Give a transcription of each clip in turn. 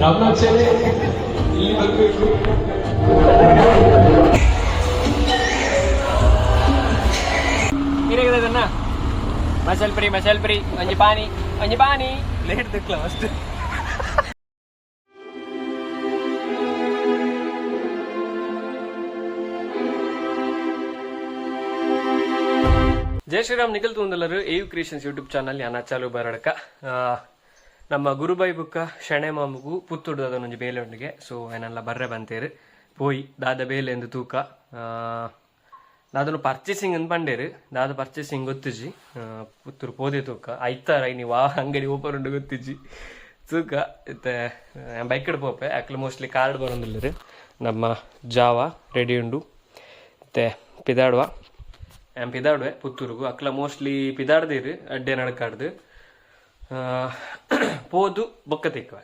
ರಾಮನಾಥ್ ಶೆಣೆ ಇಲ್ಲಿ ಬರಬೇಕು. ಮಸಾಲ್ ಪುರಿ, ಮಸಾಲ್ ಪುರಿ, ಒಂಜಿ ಪಾನಿ, ಒಂಜಿ ಪಾನಿ. ಪ್ಲೇಟ್ ದಿಕ್ಲ ಫಸ್ಟ್. ಜೈ ಶ್ರೀರಾಮ್. ನಿಖಲ್ ತೂಂದಲರು ಎಯು ಕ್ರಿಯೇಷನ್ಸ್ ಯೂಟ್ಯೂಬ್ ಚಾನಲ್. ಯಾನ ಚಾಲು ಬರಡಕ. ನಮ್ಮ ಗುರುಬಾಯಿ ಬುಕ್ಕ ಶಣೆ ಮಾಮುಗು ಪುತ್ತೂರ್ದ ಒಂಜಿ ಬೇಲೆ ಉಂಡಿಗೆ. ಸೊ ಏನೆಲ್ಲ ಬರ್ರೆ ಬಂತೇರು. ಪೋಯಿ ದಾದ ಬೇಲೆ ಎಂದು ತೂಕ. ದಾದನು ಪರ್ಚೇಸಿಂಗ್ ಅಂದ್ ಪಂಡೇರು. ದಾದ ಪರ್ಚೇಸಿಂಗ್ ಗೊತ್ತಿಜಿ. ಪುತ್ತೂರು ಪೋದೆ ತೂಕ. ಐತಾರ ನೀವು ಆ ಅಂಗಡಿ ಓಪನ್ ಉಂಡು ಗೊತ್ತಿಜಿ, ತೂಕ. ಇತ್ತೆ ಬೈಕ್ ಪೋಪೆ. ಅಕ್ಲು ಮೋಸ್ಟ್ಲಿ ಕಾರ್ಡ್ ಬರೊಂದಿಲ್ಲರು. ನಮ್ಮ ಜಾವ ರೆಡಿ ಉಂಡು. ಇತ್ತೆ ಪಿದಾಡುವ. ಆ್ಯಂ ಪಿದಾಡುವೆ ಪುತ್ತೂರುಗು. ಅಕ್ಲ ಮೋಸ್ಟ್ಲಿ ಪಿದಾಡ್ದಿರು, ಅಡ್ಡೆ ನಡಕಾಡ್ದು ಪೋದು ಬೊಕ್ಕ ತಿಕ್ಕುವೆ.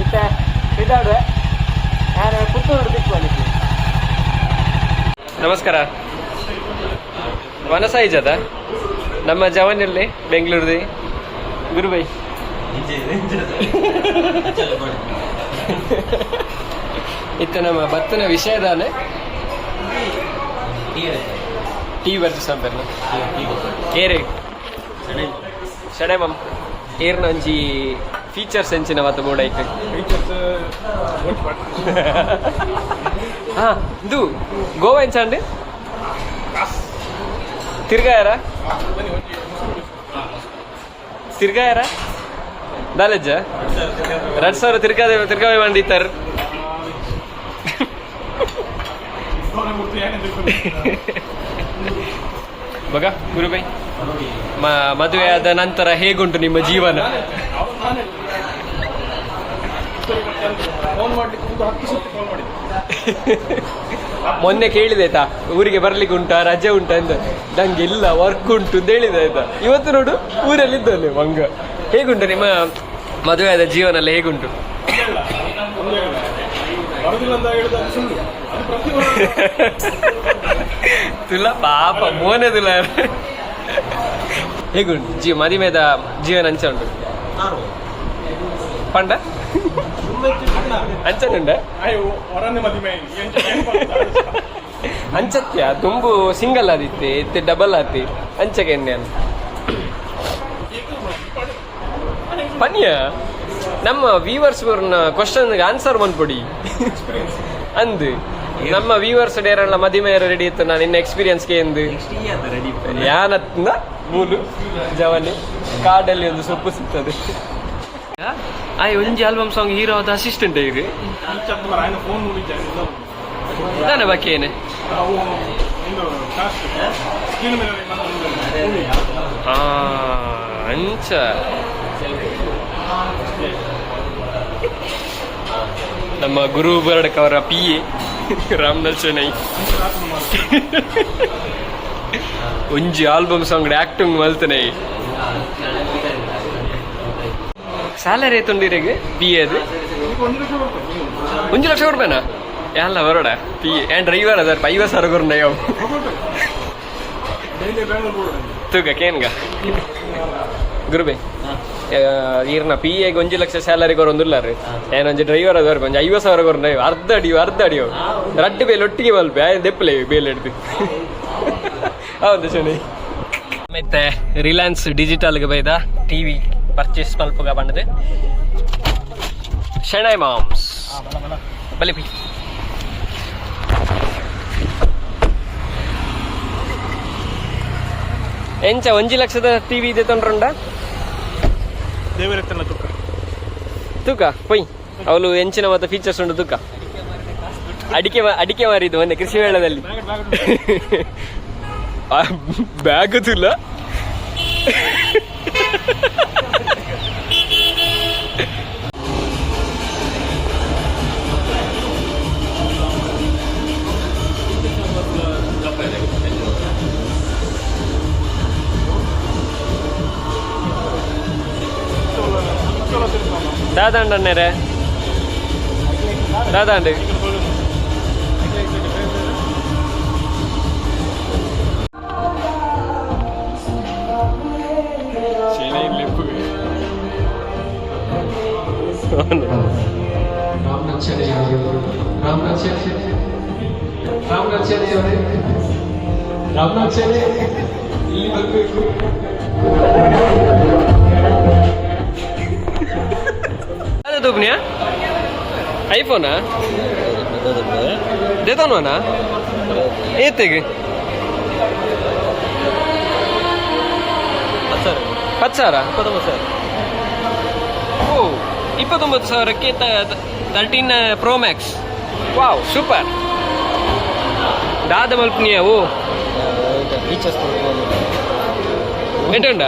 ಇತ್ತೆ ಪಿದಾಡುವೆ ನಾನು, ಪುತ್ತೂರು ತಿಕ್ಕುವ. ನಮಸ್ಕಾರ. ವನಸಾಯಿಜದ ನಮ್ಮ ಜವನಲ್ಲಿ ಬೆಂಗಳೂರ್ದಿ ಗುರುಬೈ. ಇತ್ತ ನಮ್ಮ ಬತ್ತನ ವಿಷಯದಾನೆ ಟೀ ಪರ್ಚೇಸ್ ಮಾಡ್ತಾರಲ್ಲ. ಏರೆ ಶಣೆ ಮಮ್, ಏರ್ನ ಒಂಜಿ ಫೀಚರ್ಸ್ ಎಂಚಿನ ಮಾತ ಬೋಡೈಕ್? ಹಾ, ಇದು ಗೋವಾ ಎಂಚಾಂಡ್ ತಿರ್ಗಾಯರ? ತಿರ್ಗಾಯರ ದಾಲೆಜ್ಜ 2000 ತಿರ್ಗಾದೆ ತಿರ್ಗಾವೆ ಬಂದಿತ್ತಾರ. ಮಗ ಗುರುಬೈ, ಮದುವೆ ಆದ ನಂತರ ಹೇಗುಂಟು ನಿಮ್ಮ ಜೀವನ? ಫೋನ್ ಮಾಡ್ಲಿಕ್ಕೆ ಒಂದು 10 ಸರ್ತಿ ಫೋನ್ ಮಾಡಿದ್ದೆ. ಮೊನ್ನೆ ಕೇಳಿದೆ ಆಯ್ತಾ, ಊರಿಗೆ ಬರ್ಲಿಕ್ಕೆ ಉಂಟಾ, ರಜೆ ಉಂಟಾ ಅಂತ. ನಂಗೆ ಇಲ್ಲ, ವರ್ಕ್ ಉಂಟು ಅಂತ ಹೇಳಿದೆ ಆಯ್ತಾ. ಇವತ್ತು ನೋಡು, ಊರಲ್ಲಿ ಇದ್ದಾನೆ ಮಂಗ. ಹೇಗುಂಟು ನಿಮ್ಮ ಮದುವೆ ಆದ ಜೀವನ ಎಲ್ಲ ಹೇಗುಂಟು? ಒಂದು ಹೇಳ, ಬರುದಿಲ್ಲ ಅಂತ ಹೇಳಿದ ಅದು ಸುಳ್ಳು. ಅದು ಪ್ರತಿ ವಾರ. ತುಲ ಪಾಪ ಮೋನೆದುಲ. ಹೇಗುಂಟು ಜೀವ, ಮದಿಮೆದ ಜೀವನ ಅಂಚ ಉಂಟು ಪಂಡ ಅಂಚನುಂಡ? ಆಯ್ ಹೊರನೆ ಮದಿಮೆ ಎಂಚ ಏನ್ ಪಂಡ? ಅಂಚತ್ಯ ತುಂಬು ಸಿಂಗಲ್ ಆದಿತ್ತೆ, ಇತ್ತೆ ಡಬಲ್ ಆತಿ. ಅಂಚಗೆ ಎಣ್ಣೆ ಪನ್ಯ. ನಮ್ಮ ವ್ಯೂವರ್ಸ್ ಕ್ವಶನ್ ಆನ್ಸರ್ ಮನ್ಪೊಡಿ ಅಂದು. ನಮ್ಮ ವ್ಯೂವರ್ಸ್ ಡೇರಲ್ಲ ಮದಿಮೆ ರೆಡಿ ಇತ್ತು. ನಾನು ನಿನ್ನ ಎಕ್ಸ್ಪೀರಿಯನ್ಸ್ ಎಂದು ಯಾನತ್ನ ಮೂಲು ಜವನಿ ಕಾಡಲ್ಲಿ ಒಂದು ಸೊಪ್ಪು ಸಿಗ್ತದೆ. ಆಯ್ ಒಂಜಿ ಆಲ್ಬಮ್ ಸಾಂಗ್ ಹೀರೋ ಆದ ಅಸಿಸ್ಟೆಂಟ್ ಇದು. ಇಂಚ ಮಾರ್ರೆ, ಆಯ್ನ ಫೋನ್ ನೋಡಿದ್ದೆ. ದಾನೆ ಬಾಕಿ ಏನೆ? ಅವು ಒಂದು ಕಾಸ್ಟ್ ಸ್ಕ್ರೀನ್ ಮೇಲೆ ಒಂದು. ಆ ಅಂಚ ನಮ್ಮ ಗುರು ಬರಡಕ್ ಅವರ ಪಿ ಎ ರಾಮನಾಥ್ ಶೆಣೈ. ಒಂಜಿ ಆಲ್ಬಮ್ ಸಾಂಗ್ ಆಕ್ಟಿಂಗ್ ಮಲ್ತನೆ. ಸ್ಯಾಲರಿ ಎತ್ತುಂಡಿರೆಗ್ ಪಿ ಅದು? ಒಂದು ಲಕ್ಷ ಬರ್ತದೆ. 1 ಲಕ್ಷ ಕೊಡ್ಬೇನಾ? ಎಲ್ಲ ಬರೋಡ ಪಿ ಏನ್ ಡ್ರೈವರ್ ಅದಾರ, 50,000 ಕೊರ್ನ. Daily Bengaluru board. ತೂಕ ಕೇನ್ಗ ಗುರುಬೆ, ಈರ್ನ ಪಿ ಎಗೆ 1 ಲಕ್ಷ ಸ್ಯಾಲರಿ ಕೊರೊಂದುಲ್ಲಾರು. ಏನೊಂಜಿ ಡ್ರೈವರ್ ಅದಾರ, ಒಂಜಿ 50,000 ಕೊರ್ನ. ಅರ್ಧ ಅಡಿಯೋ, ಅರ್ಧ ಅಡಿಯೋ, ರಡ್ಡು ಬೇಲೆ ಒಟ್ಟಿಗೆ ಮಲ್ಪೆ. ಆಯ್ ದೆಪ್ಪಲೆ ಬೇಲೆ ಹಿಡ್ದು. ಹೌದು ಶನಿ. ಮತ್ತೆ ರಿಲಯನ್ಸ್ ಡಿಜಿಟಲ್ಗೆ ಬೈದ, ಟಿವಿ ಪರ್ಚೇಸ್ ಮಲ್ಪುಗ ಬಂದದೆ. ಶೆಣೈ ಮಾಮ್ಸ್ ಬಲಿ ಪಿ. ಎಂಚ, 1 ಲಕ್ಷದ ಟಿವಿ ಇದೆ ತೊಂಡ್ರುಂಡ? ದೇವರತ್ನ ತುಕ್ಕ. ತೂಕ ಪೊಯ್, ಅವಳು ಎಂಚಿನ ಮತ್ತು ಫೀಚರ್ಸ್ ಉಂಟು ತೂಕ. ಅಡಿಕೆ ಅಡಿಕೆ ಮಾರಿದ್ದು ಮೊನ್ನೆ ಕೃಷಿ ಮೇಳದಲ್ಲಿ. ಬ್ಯಾಗ್ ತುಲ್ಲ. ದಾದಂಡನ್ನೇರೆ. ದಾದಾಂಡ್. ರಾಮನಾಥ್ ಶೆಣೈ ಅವರು, ರಾಮನಾಥ್ ಶೆಣೈ, ರಾಮನಾಥ್ ಶೆಣೈ ಅವರೇ, ರಾಮನಾಥ್ ಶೆಣೈ ಇಲ್ಲಿ ಬರಬೇಕು. ಅದು ತೂಪ್ನಿಯಾ ಐಫೋನಾ ದೇತಾನುವನಾ ಏತೆಗೆ 10,000. ಓ, 29,000ಕ್ಕೆ 13 ಪ್ರೋ ಮ್ಯಾಕ್ಸ್. Wow, super. ದಾದ ಮಲ್ಪನಿಯ ಓ. ಫೀಚರ್ಸ್. ಎಂಟುಂಡ?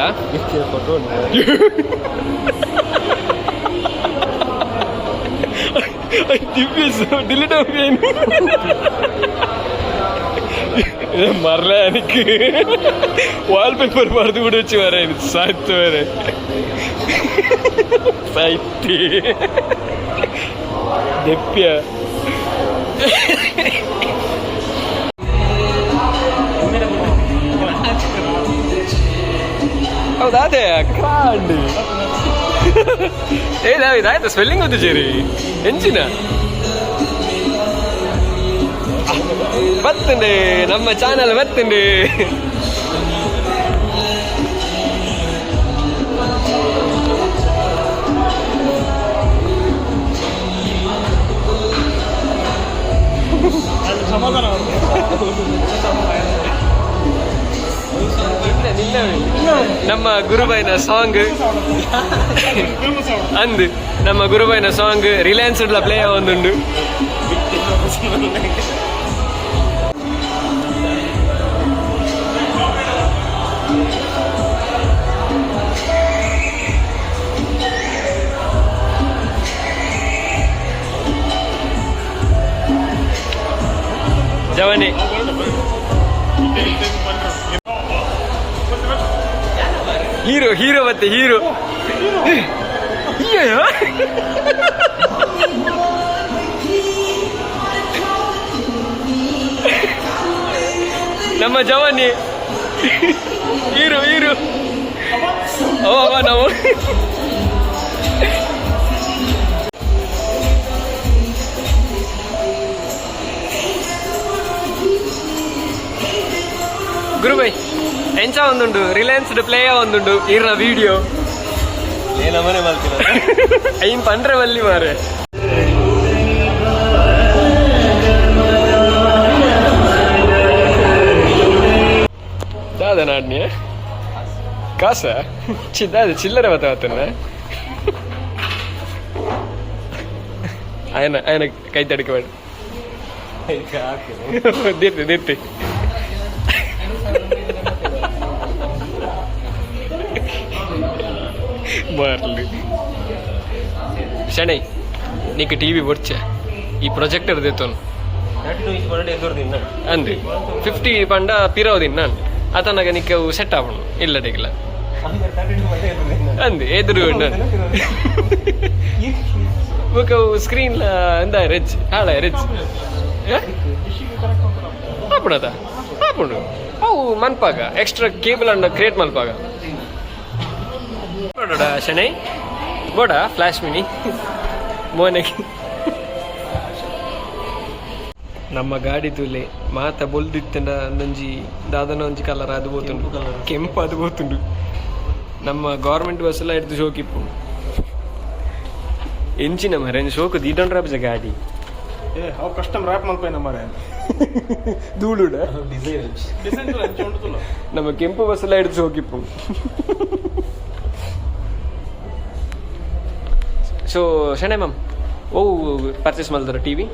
ಡಿಲೀಟ್ ಮರಲ എനിക്ക് ವಾಲ್ಪೇಪರ್ ಬರೆದು ಬಿಡೋಚು ವರ ಸಾಯ್ತು ವರೆ ಸಾಯ್ತಿ ದೆಪ್ಪ್ಯ. ಹೌದಾ? ಅದೇ ಕ್ರಾಂಡ್ ಏ ಇದಾಯ್ತು. ಸ್ಪೆಲ್ಲಿಂಗ್ ಗೊತ್ತಿಜೇರಿ ಎಂಚಿನ ಬತ್ತುಂಡು ನಮ್ಮ ಚಾನಲ್ ಬತ್ತುಂಡು. ಸಮಾಧಾನ. ನಮ್ಮ ಗುರುಬಾಯಿನ ಸಾಂಗ್ ಅಂದು, ನಮ್ಮ ಗುರುಬಾಯಿನ ಸಾಂಗ್ ರಿಲಯನ್ಸ್ ಪ್ಲೇ ಒಂದುಂಡು. ಜವನಿ ಹೀರೋ ಹೀರೋ ಮತ್ತೆ ಹೀರೋ. ಅಯ್ಯಯ್ಯೋ. ನಮ್ಮ ಜವಾನಿ ಹೀರೋ ಹೀರೋ ಓ ಅವ ನಾವು. ಗುರುಬೈ, ಎಂಚ ಒಂದುಂಡು ರಿಲಯನ್ಸ್ ಪ್ಲೇ ಒಂದುಂಡು ಈರ್ನ ವಿಡಿಯೋ. ಏನ ಮನೆ ಮಲ್ತಿನ? ಐನ್ ಪಂಡ್ರೆ ಬಲ್ಲಿ ಮಾರೆ. ದಾದ ನಾಡ್ನಿ ಕಾಸ ಚಿದ್ದಾದ ಚಿಲ್ಲರೆ ಬತ್ತ ಬತ್ತನ ಆಯನ ಆಯನ ಕೈ ತಡಿಕ ಬೇಡ. ದಿರ್ತಿ ದಿರ್ತಿ ಬರ್ಲಿ. ಶಣೈ, ನೀಕ್ ಟಿವಿ ಬೊಡ್ಚೆ, ಈ ಪ್ರೊಜೆಕ್ಟರ್ ದೇತೋನು. 32 ಇಂಚ್ ಪಂಡ ಎದುರು ದಿನ. ಅಂದು 50 ಪಂಡ ಪಿರೋದಿನ್ ನಾನು ಆತನಾಗ ನಿಕ್ಕ ಸೆಟ್ ಆಪುಂಡು ಇಲ್ಲಡೆಗಿಲ್ಲ. 32 ಪಂಡ ಎದುರು ದಿನ. ಅಂದು ಎದುರು ಬೊಕ ಸ್ಕ್ರೀನ್ ಎಂದ ರಿಚ್ ಹಾಳ ರಿಚ್ ಆಪುಣದ ಆಪುಂಡು. ಅವು ಮನ್ಪಾಗ ಎಕ್ಸ್ಟ್ರಾ ಕೇಬಲ್ ಅನ್ನ ಕ್ರಿಯೇಟ್ ಮನ್ಪಾಗ ಬೋಡ ಶಣೈ ಬೋಡ ಫ್ಲಾಶ್ ಮಿನಿ ಮೋನೆಗೆ. ನಮ್ಮ ಗಾಡಿ ತೂಲೆ ಮಾತ ಬೊಲ್ದಿತ್ತಂಡ ಒಂದೊಂಜಿ ದಾದನ ಒಂಜಿ ಕಲರ್ ಅದು ಬೋತುಂಡು, ಕೆಂಪು ಅದು ಬೋತುಂಡು. ನಮ್ಮ ಗೌರ್ಮೆಂಟ್ ಬಸ್ ಎಲ್ಲ ಹಿಡ್ದು ಶೋಕಿಪ್ಪು ಎಂಚಿನ ಮರ ಶೋಕು ದೀಡೊಂಡ್ರಾಬ್ಜ ಗಾಡಿ. ಏ ಅವು ಕಸ್ಟಮ್ ರ್ಯಾಪ್ ಮಲ್ಪೈನ ಮಾರೆ. ಧೂಳುಡ. ಡಿಸೈನ್. ಡಿಸೈನ್ ಅಂಚ ಉಂಟುಲ್ಲ. ನಮ್ಮ ಕೆಂಪು ಬಸ್ ಎಲ್ಲ ಹಿಡ್ದು ಶೋಕಿಪ್ಪು. ಸೊ ಶಣೆ ಮ್ಯಾಮ್, ಓ ಪರ್ಚೇಸ್ ಮಲ್ದರ ಟಿವಿ?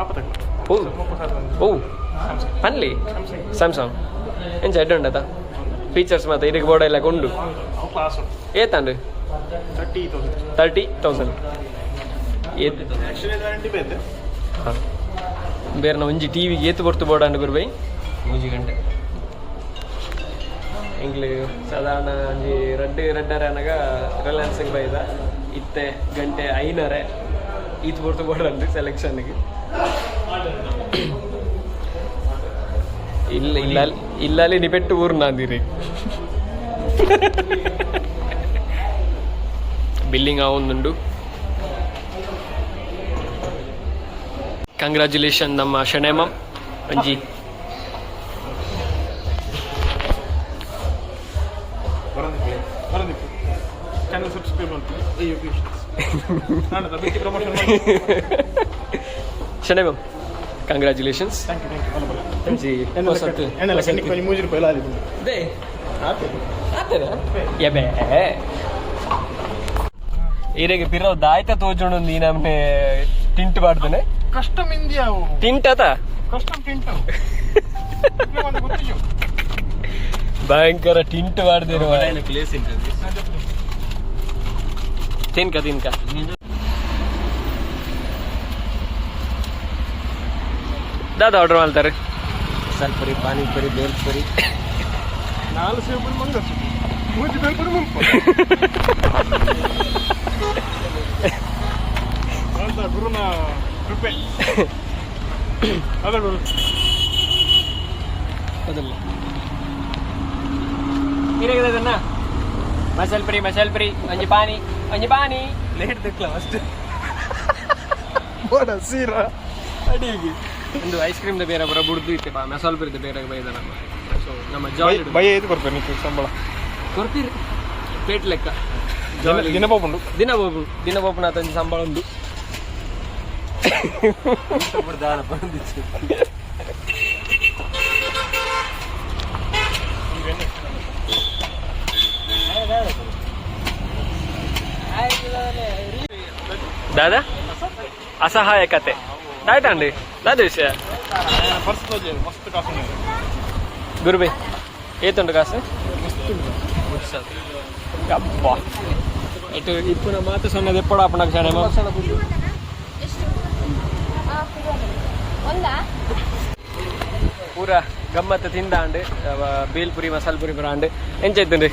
ಆಪತಕ್ಕ. ಓ ಓ ಪನ್ಲಿ ಸ್ಯಾಮ್ಸಂಗ್ ಎಂಚ ಎಡ್ಡೆ ಉಂಡತ ಫೀಚರ್ಸ್ ಮಾತ ಇದಕ್ಕೆ ಬೋರ್ಡ್ ಎಲ್ಲ ಕೊಂಡು? ಅವು ಕ್ಲಾಸ್ ಉಂಟು. ಏತಾಂಡು? 30,000. 30,000 ಏತ್? ಆಕ್ಚುಲಿ ಗ್ಯಾರಂಟಿ ಬೇತೆ. ಹಾಂ, ಬೇರೆ ಒಂಜಿ ಟಿವಿಗೆ ಏತು ಬೊರ್ತು ಬೋರ್ಡ್ ಅಂಡ್ ಗುರುಬೈ? 3 ಗಂಟೆ. ಎಂಗ್ಲು ಸಾಧಾರಣ ಒಂಜಿ ರಡ್ಡ್ ರಡ್ಡರೆ ಅನಗ ರಿಲಯನ್ಸ್ಗೆ ಬೈದ. ಇತ್ತೆ ಗಂಟೆ 5:30. ಈತ್ ಪೊರ್ತು ಬೋಡಂದು ಸೆಲೆಕ್ಷನ್ಗೆ. ಇಲ್ಲ ಇಲ್ಲ ಇಲ್ಲಲ್ಲಿ ನಿಪೆಟ್ಟು ಊರು ನಾಂದಿರಿ. ಬಿಲ್ಲಿಂಗ್ ಆವೊಂದುಂಡು. ಕಂಗ್ರ್ಯಾಚುಲೇಷನ್ ನಮ್ಮ ಶಣೇಮಂ ಅಂಜಿ. ಬರಂದಿಪ್ಪು ಚಾನಲ್ ಸಬ್ಸ್ಕ್ರೈಬ್ ಮಾಡ್ತೀನಿ. ಅಯ್ಯೋ, ನಾನು ಬಿಟ್ಟಿ ಪ್ರಮೋಷನ್. ಶಣೇಮಂ, congratulations. Thank you, thank you. ಬಲ ಬಲ. ಅಂಜಿ ಹೊಸತು. ಎಣ್ಣೆಲ್ಲ ಕಣ್ಣಿಗೆ ಕೊಂಚ 3 ರೂಪಾಯಿ ಎಲ್ಲ ಆದಿಪುಂಡು. They. ಆತೆ. ಆತೇನಾ? ಎಬೆ ಈರೆಗೆ ಪಿರವು ದಾಯ್ತ ತೋಜುಂಡು. ನೀ ನಮ್ನೆ ಟಿಂಟ್ ಪಾಡ್ದನೆ. Custom India. ಟಿಂಟ್ ಅತ. ಕಸ್ಟಮ್ ಟಿಂಟ್ ಒಂದು ಗೊತ್ತಿಜು. ಭಯಂಕರ ಟಿಂಟ್ ಮಾಡ್ದೇನು. ಪ್ಲೇಸ್ ತಿನ್ಕ ತಿನ್ಕ. ದಾದ ಆರ್ಡರ್ ಮಾಡ್ತಾರೆ? ಮಸಾಲೆ ಪುರಿ, ಪಾನಿಪುರಿ, ಬೇಲ್ಪುರಿ. ನಾಲ್ ಸೇವ್ ಮಂಗ ಮೂಜಿ ಬೇಲ್ಪುರಿ ಮುಲ್ಪ ಅಂತ ಗುರುನ ಕೃಪೆ ಅದ ಗುರು. ಅದಲ್ಲ ಇರಗದನ್ನ ಮಸಾಲೆ ಪುರಿ, ಮಸಾಲೆ ಪುರಿ, ಒಂಜಿ ಪಾನಿ, ಒಂಜಿ ಪಾನಿ. Plate ದಕ್ಲ first. ಬೋಡ ಸೀರಾ. ಅಡಿಗೆ ಒಂದು ಐಸ್ ಕ್ರೀಮ್ the ಬೇರೆ ಬರ ಬುಡ್ದು ಇತ್ತೆ ಬಾ. ಮಸಾಲೆ ಪುರಿ ಬೇರೆ ಬೈದ ನಮ್ಮ. ಸೊ ನಮ್ಮ ಜಾಲಿ. ಭಯ ಐದು ಕೊಡ್ತೇನೆ ನೀವು ಸಂಬಳ. ಕೊರ್ಪಿರ್ ಪ್ಲೇಟ್ ಲೆಕ್ಕ. ದಿನ ಪಾಪುಂಡು. ದಿನ ಬೋಪು, ದಿನ ಬೋಪುನ ತಂಜಿ ಸಂಬಳ ಉಂಡು. ದಾಲ ಬಂದಿತ್ತು. ದಾದಾ ಅಸಹಾಯಕತೆ ದಾಯ್ತಾಂಡಿ ದಾದ ವಿಷಯ. ಪರ್ಸ್ ಮಸ್ತ್ ಕಾಸು. ಗುರುಬೆ, ಏತುಂಡು ಕಾಸು? ಅಬ್ಬಾ, ಇಟ್ಟು ಇಪ್ಪುನ ಮಾತು ಸೊನ್ನೆ ಎಪ್ಪಡ ಅಪ್ಪನ ಕ್ಷಣ. ಎಷ್ಟು? ಒಂದಾ? ಪೂರ ಗಮ್ಮತ್ತು ತಿಂದಾಂಡು. ಬೇಲ್ಪುರಿ, ಮಸಾಲೆ ಪುರಿ ಬ್ರಾಂಡ್ ಎಂಚೈತುಂಡು?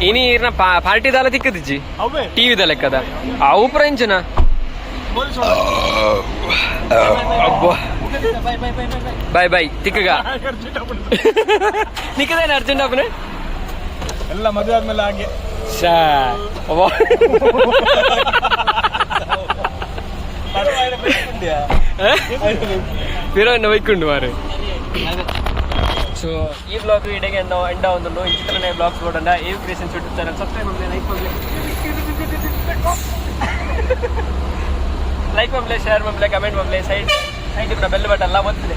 ಇನಿ ಇರ್ನ ಪಾರ್ಟಿ ದಾಲ ತಿಕ್ಕದಿಜ್ಜಿ. ಅವೇ. ಟಿವಿದ ಲೆಕ್ಕದ ಅವು ಪುರ ಇಂಚನ. ಅಬ್ಬಾ, ಬಾಯ್ ಬಾಯ್ ತಿಕ್ಕಗ. ನಿಕ್ಕದೇನು ಅರ್ಜೆಂಟ್ ಅಪ್ಪನೆ? ಎಲ್ಲ ಮದುವೆ ಆದ್ಮೇಲೆ ಹಾಗೆ. ಶಾ ಅವ್ವ. ಪಿರೋನ್ನ ವೈಕೊಂಡು ಮಾರೆ. ಸೊ ಈ ಬ್ಲಾಗ್ ಇಡೆಗೆ ಎಂಡ ಎಂಡ ಒಂದು. ಈ ಚಿತ್ರನೇ ಬ್ಲಾಗ್ಸ್ ನೋಡೋಣ. ಎ ಕ್ರಿಯೇಷನ್ಸ್ ಯೂಟ್ಯೂಬ್ ಚಾನಲ್ subscribe ಮಾಡಲಿ, ಲೈಕ್ ಮಾಡಲಿ, ಲೈಕ್ ಮಾಡಲಿ, ಶೇರ್ ಮಾಡಲಿ, ಕಮೆಂಟ್ ಮಾಡಲಿ. ಸೈಡ್ ಸೈಡ್ ಬೆಲ್ ಬಟನ್ ಎಲ್ಲ ಒತ್ತಿದೆ.